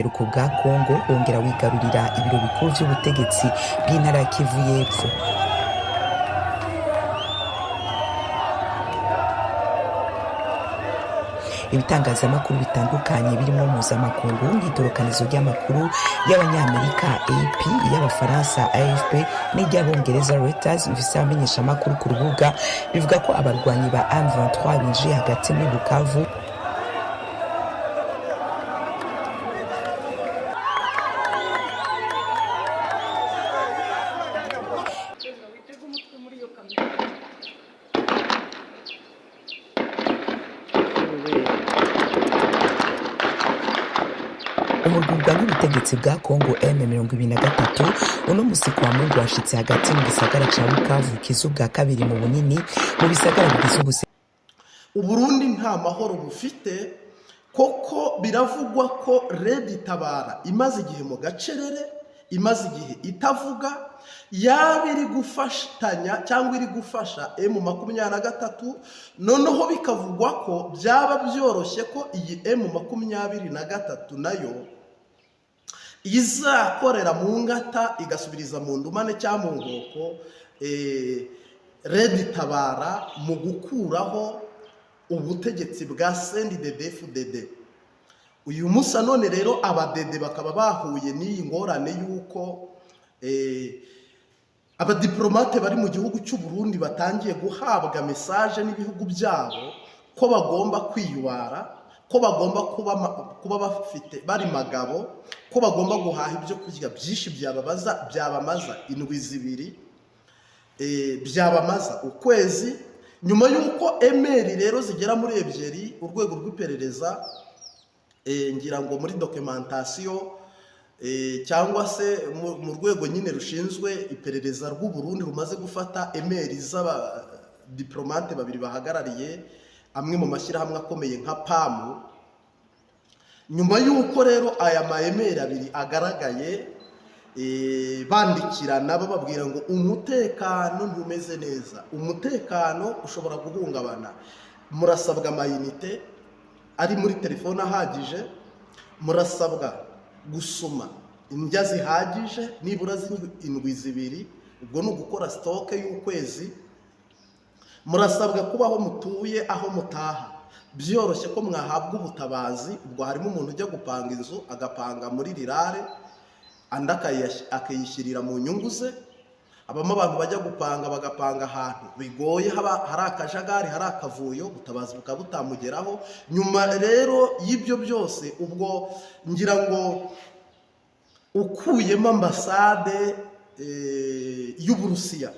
Buseruko bwa Kongo, wongera wigarurira ibiro bikuru vy'ubutegetsi bw'intara ya Kivu y'Epfo. Ibitangazamakuru bitandukanye birimo mpuzamakungu nk'itorokanizo ry'amakuru y'Abanyamerika AP, iy'Abafaransa AFP n'iry'Abongereza Reuters bifise abamenyeshamakuru ku rubuga, bivuga ko abarwanyi ba M23 binjiye hagati muri Bukavu. Umurwi urwanya ubutegetsi bwa Congo M23 uno musi kwa Mungu washitse hagati mu gisagara ca Bukavu, kiza ubwa kabiri mu bunini mu bisagara bigize Uburundi nta mahoro bufite koko. Biravugwa ko RED Tabara imaze igihe mu gacerere, imaze igihe itavuga, yaba iri gufatanya cyangwa iri gufasha M23. Noneho bikavugwa ko byaba byoroshye ko iyi M23 nayo izakorera mu ngata, igasubiriza mu ndumane cyangwa mu nkoko RED Tabara mu gukuraho ubutegetsi bwa CNDD-FDD. Uyu munsi none rero abadede bakaba bahuye n'iyi ngorane y'uko abadiplomate bari mu gihugu cy'u Burundi batangiye guhabwa message n'ibihugu byabo ko bagomba kwiyubara, ko bagomba kuba bafite bari magabo, ko bagomba guhaha ibyo kurya byinshi byababaza, byabamaza indwi 2, byabamaza ukwezi. Nyuma y'uko email rero zigera muri ebyiri, urwego rw'iperereza, ngira ngo muri documentation, cyangwa se mu rwego nyine rushinzwe iperereza rw'u Burundi, rumaze gufata email z'abadiplomate babiri bahagarariye amwe mu mashyirahamwe akomeye nka PAM. Nyuma y'uko rero aya ma email abiri agaragaye, bandikirana bababwira ngo umutekano ntumeze neza, umutekano ushobora guhungabana, murasabwa amayinite ari muri telefone ahagije, murasabwa gusoma indya zihagije nibura indwi 2, ubwo ni ugukora stock y'ukwezi, murasabwa kuba aho mutuye, aho mutaha byoroshye ko mwahabwa ubutabazi. Ubwo harimo umuntu ujya gupanga inzu agapanga muri rirare, andi akayishyirira mu nyungu ze. Habamo abantu bajya gupanga bagapanga ahantu bigoye, haba hari akajagari, hari akavuyo, ubutabazi bukaba butamugeraho. Nyuma rero y'ibyo byose, ubwo ngira ngo ukuyemo ambasade y'Uburusiya,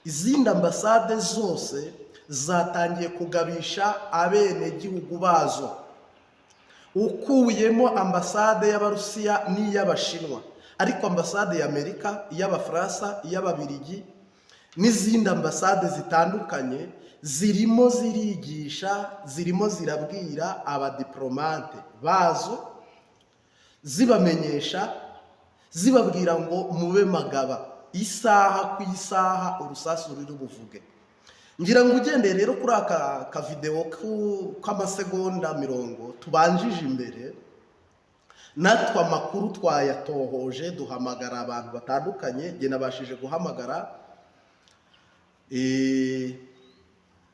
izindi ambasade zose zatangiye kugabisha abenegihugu bazo. Ukuyemo ambasade y'Abarusiya n'iy'Abashinwa, ariko ambasade y'Amerika, iy'Abafaransa, iy'Ababirigi n'izindi ambasade zitandukanye zirimo zirigisha, zirimo zirabwira abadiplomate bazo, zibamenyesha, zibabwira ngo mube magaba, isaha ku isaha urusasu ruri buvuge. Ngira ngo ugendeye rero kuri aka kavidewo k'amasegonda 40 tubanjije imbere, natwe amakuru twayatohoje, duhamagara abantu batandukanye. Njye nabashije guhamagara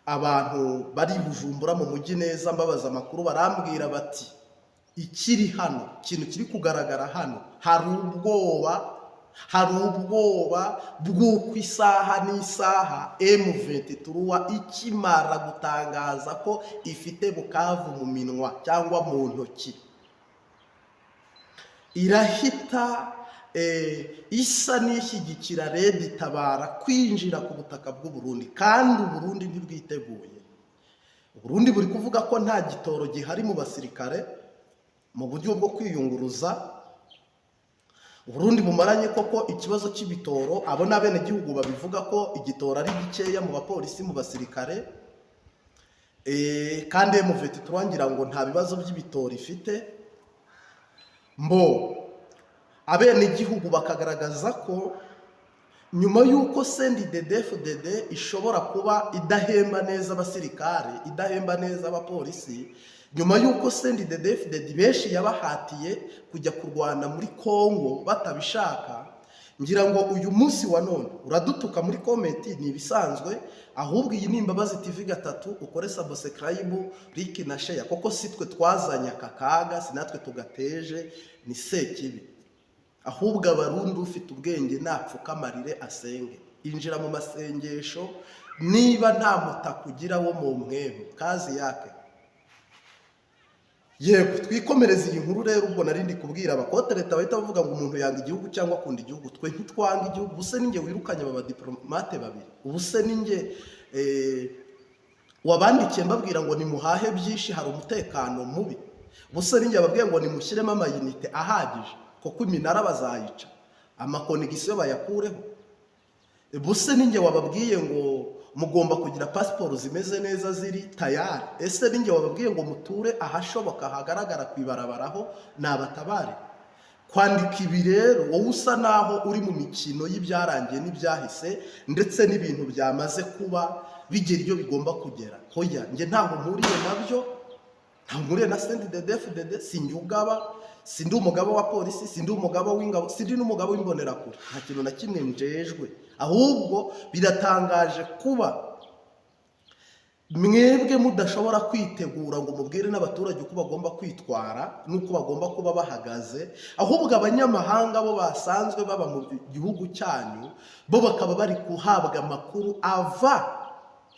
abantu bari Bujumbura mu mujyi neza, mbabaza amakuru, barambwira bati ikiri hano, ikintu kiri kugaragara hano, hari ubwoba, hari ubwoba bw'uko isaha n'isaha M23 ikimara gutangaza ko ifite Bukavu mu minwa cyangwa mu ntoki, irahita isa n'ishyigikira RED Tabara kwinjira ku butaka bw'u Burundi, kandi u Burundi ntibwiteguye. Burundi buri kuvuga ko nta gitoro gihari mu basirikare mu buryo bwo kwiyunguruza. Burundi bumaranye koko ikibazo cy'ibitoro, abo n'abenegihugu babivuga ko igitoro ari gikeya mu bapolisi, mu basirikare, kandi M23 ngira ngo nta bibazo by'ibitoro ifite. Mbo abenegihugu bakagaragaza ko nyuma y'uko CNDD-FDD ishobora kuba idahemba neza abasirikare, idahemba neza abapolisi, Nyuma y'uko CNDD-FDD benshi yabahatiye kujya kurwana muri Kongo batabishaka, ngira ngo uyu munsi wa none uradutuka muri comment, ni ibisanzwe. Ahubwo iyi ni Imbabazi TV gatatu, ukore subscribe, like na share, kuko si twe twazanye aka kaga, si natwe tugateje, ni Sekibi. Ahubwo Abarundi, ufite ubwenge napfukamarire asenge, injira mu masengesho niba nta mutaka ugira wo mu mwemu kazi yake. Yego, twikomereze iyi nkuru rero. Ubwo nari ndi kubwira abakote leta bahita bavuga ngo umuntu yanga igihugu cyangwa akunda igihugu. Twe ntitwanga igihugu. Ubuse ninjye wirukanye aba badiplomate babiri? Ubuse ninjye wabandikiye mbabwira ngo nimuhahe byinshi, hari umutekano mubi? Ubuse ninjye babwiye ngo nimushyiremo amayinite ahagije kuko iminara bazayica, ama connexion bayakureho? Ubuse ninjye wababwiye ngo mugomba kugira pasiporo zimeze neza ziri tayari? Ese ninjye wababwiye ngo muture ahashoboka hagaragara ku ibarabara aho nabatabare? Kwandika ibi rero, wowe usa naho uri mu mikino y'ibyarangiye n'ibyahise, ndetse n'ibintu byamaze kuba bigera iyo bigomba kugera. Hoya, njye ntaho mpuriye nabyo, ntaho mpuriye na CNDD-FDD. Sinjye ugaba, sindi umugaba wa polisi, sindi umugaba w'ingabo, sindi n'umugaba w'imbonerakure, nta kintu na kimwe njejwe. Ahubwo biratangaje kuba mwebwe mudashobora kwitegura ngo mubwire n'abaturage uko bagomba kwitwara n'uko bagomba kuba bahagaze, ahubwo abanyamahanga bo basanzwe baba mu gihugu cyanyu bo bakaba bari guhabwa amakuru ava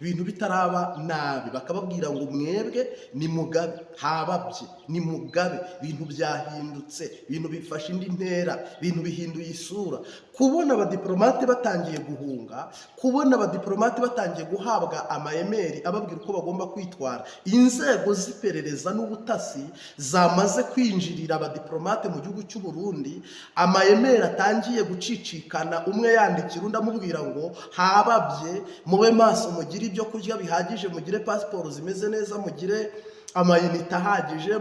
ibintu bitaraba nabi, bakababwira ngo mwebwe ni mugabe, hababye, ni mugabe, ibintu byahindutse, ibintu bifashe indi ntera, ibintu bihinduye isura. Kubona abadiplomate batangiye guhunga, kubona abadiplomate batangiye guhabwa ama email ababwira uko bagomba kwitwara, inzego z'iperereza n'ubutasi zamaze kwinjirira abadiplomate mu gihugu cy'u Burundi, ama email atangiye gucicikana, umwe yandikira undi amubwira ngo hababye, mube maso, mugire ibyo kurya bihagije, mugire pasiporo zimeze neza, mugire amayinite ahagije,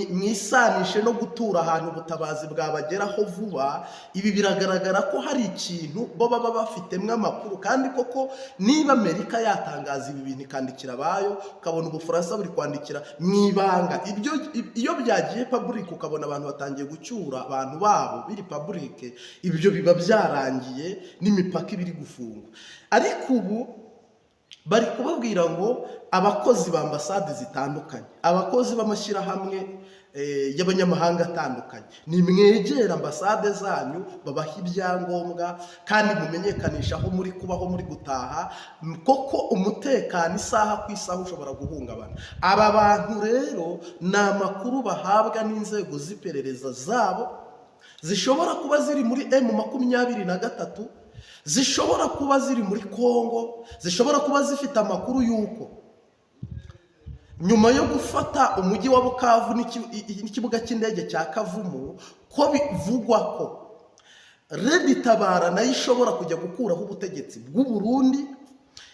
mwisanishe no gutura ahantu ubutabazi bwabageraho vuba. Ibi biragaragara ko hari ikintu bo baba bafitemo amakuru. Kandi koko niba Amerika yatangaza ibi bintu ikandikira abayo, ukabona Ubufaransa buri kwandikira mu ibanga, ibyo iyo byagiye public, ukabona abantu batangiye gucyura abantu babo biri public, ibyo biba byarangiye n'imipaka iba iri gufungwa. Ariko ubu bari kubabwira ngo abakozi ba ambasade zitandukanye, abakozi b'amashyirahamwe y'abanyamahanga atandukanye, nimwegere ambasade zanyu babahe ibyangombwa kandi mumenyekanisha aho muri kubaho, muri gutaha, koko umutekano isaha ku isaha ushobora guhungabana. Aba bantu rero ni amakuru bahabwa n'inzego z'iperereza zabo, zishobora kuba ziri muri M23, zishobora kuba ziri muri Kongo, zishobora kuba zifite amakuru y'uko nyuma yo gufata umujyi wa Bukavu n'ikibuga cy'indege cya Kavumu, ko bivugwa ko RED Tabara nayo ishobora kujya gukuraho ubutegetsi bw'u Burundi.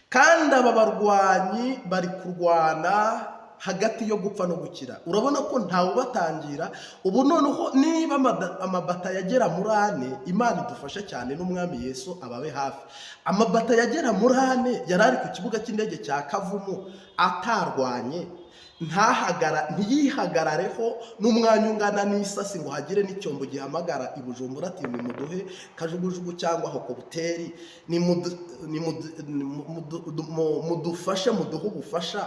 Kandi aba barwanyi bari kurwana hagati yo gupfa no gukira, urabona ko ntawubatangira. Ubu noneho niba amabata yagera muri ane, Imana idufashe cyane n'Umwami Yesu ababe hafi, amabata yagera muri ane yari ari ku kibuga cy'indege cya Kavumu atarwanye, ntahagara, ntiyihagarareho n'umwanya ungana n'isasi ngo hagire n'icyombo gihamagara i Bujumbura ati nimuduhe kajugujugu cyangwa hokobuteri, mudufashe, muduhe ubufasha,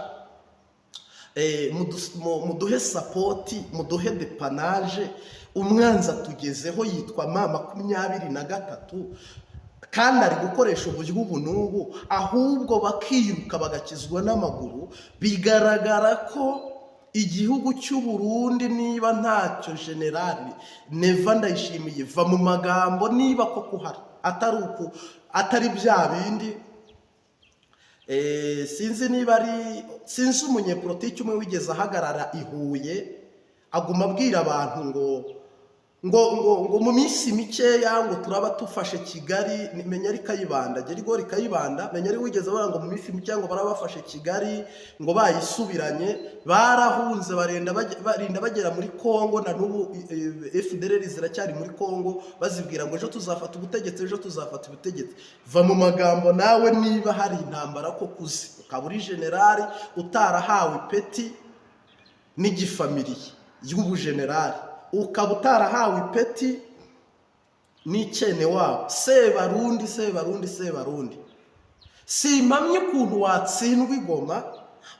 muduhe support, muduhe dépannage, umwanzi atugezeho yitwa M23 kandi ari gukoresha uburyo ubu n'ubu, ahubwo bakiruka bagakizwa n'amaguru. Bigaragara ko igihugu cy'u Burundi, niba ntacyo, General Neva Ndayishimiye, va mu magambo, niba koko uhari atari uku, atari bya bindi. Sinzi niba ari, sinzi umunyepolitiki umwe wigeze ahagarara i Huye aguma abwira abantu ngo mu minsi mikeya ngo turaba tufashe Kigali. Menya ari Kayibanda, Gerigori Kayibanda, menya ari wigeze avuga ngo mu minsi mikeya ngo baraba bafashe Kigali, ngo bayisubiranye. Barahunze barenda barinda bagera muri Kongo, na n'ubu FDLR ziracyari muri Kongo, bazibwira ngo ejo tuzafata ubutegetsi, ejo tuzafata ubutegetsi. Va mu magambo nawe, niba hari intambara ko kuzi, ukaba uri generali utarahawe ipeti. n'igifamiliye y'ubujenerali, ukaba utarahawe ipeti n'ikene wabo Sebarundi, Sebarundi, Sebarundi, simpamye ukuntu watsindwa i Goma,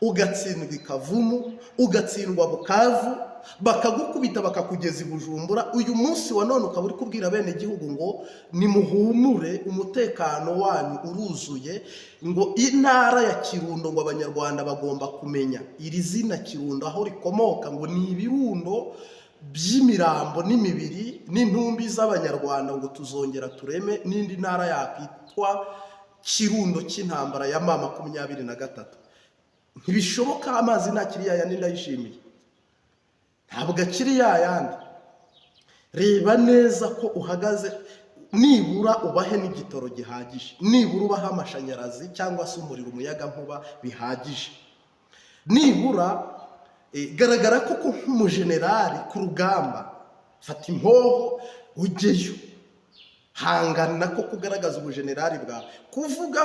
ugatsindwa i Kavumu, ugatsindwa Bukavu, bakagukubita bakakugeza i Bujumbura. Uyu munsi wa none ukaba uri kubwira bene gihugu ngo nimuhumure, umutekano wanyu uruzuye, ngo intara ya Kirundo, ngo Abanyarwanda bagomba kumenya iri zina Kirundo aho rikomoka, ngo ni ibirundo by'imirambo n'imibiri n'intumbi z'Abanyarwanda, ngo tuzongera tureme n'indi ntara yakwitwa Kirundo cy'intambara ya M23. Ntibishoboka. Amazi ntakiri yayandi, ndayishimiye, ntabwo akiri yayandi. Reba neza ko uhagaze, nibura ubahe n'igitoro gihagije, nibura ubahe amashanyarazi cyangwa se umuriro, umuyagankuba bihagije, nibura garagara koko nk'umujenerali ku rugamba. Fata impoho ujyeyo, hangana ko kugaragaza ubujenerali bwawe. Kuvuga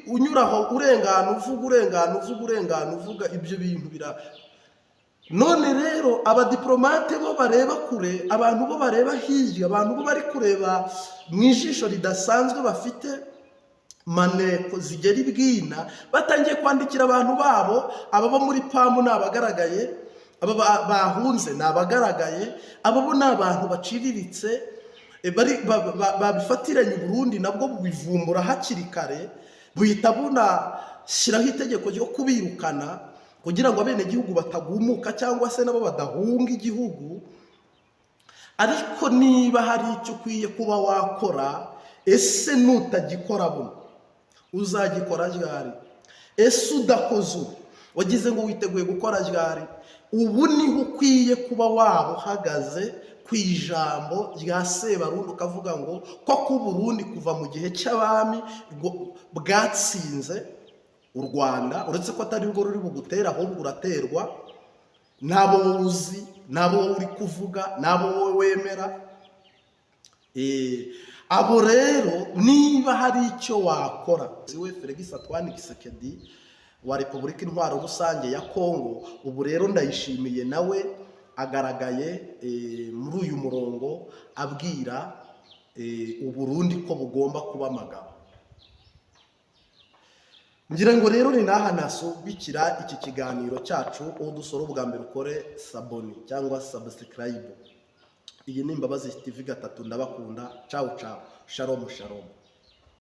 unyuraho urengana, uvuga urengana, uvuga urengana, uvuga ibyo bintu bira. None rero abadiplomate bo bareba kure, abantu bo bareba hirya, abantu bo bari kureba mu ijisho ridasanzwe, bafite maneko zigera ibwina, batangiye kwandikira abantu babo. Aba bo muri PAM ni abagaragaye, aba bahunze ni abagaragaye, abo bo ni abantu baciriritse, babifatiranye. Uburundi nabwo bubivumbura hakiri kare, buhita bunashyiraho itegeko ryo kubirukana kugira ngo abenegihugu batagumuka cyangwa se nabo badahunga igihugu. Ariko niba hari icyo ukwiye kuba wakora, ese nutagikora buno uzagikora ryari? Ese udakoze ubu, wagize ngo witeguye gukora ryari? Ubu niho ukwiye kuba waba uhagaze ku ijambo rya Sebarundi, ukavuga ngo koko Uburundi kuva mu gihe cy'abami bwatsinze u Rwanda, uretse ko atari rwo ruri bugutere, ahubwo uraterwa n'abo wowe uzi, n'abo wowe uri kuvuga, n'abo wowe wemera. Abo rero, niba hari icyo wakora, we Felix Antoine Tshisekedi wa Repubulika Intwaro Rusange ya Kongo, ubu rero ndayishimiye nawe agaragaye muri uyu murongo abwira Uburundi ko bugomba kuba amagabo. Ngira ngo rero ni n'aha nasubikira iki kiganiro cyacu. Uwo dusora ubwa mbere, ukore s'abonner cyangwa subscribe. Iyi ni Imbabazi TV 3. Ndabakunda. Cawu cawu, shalom shalom.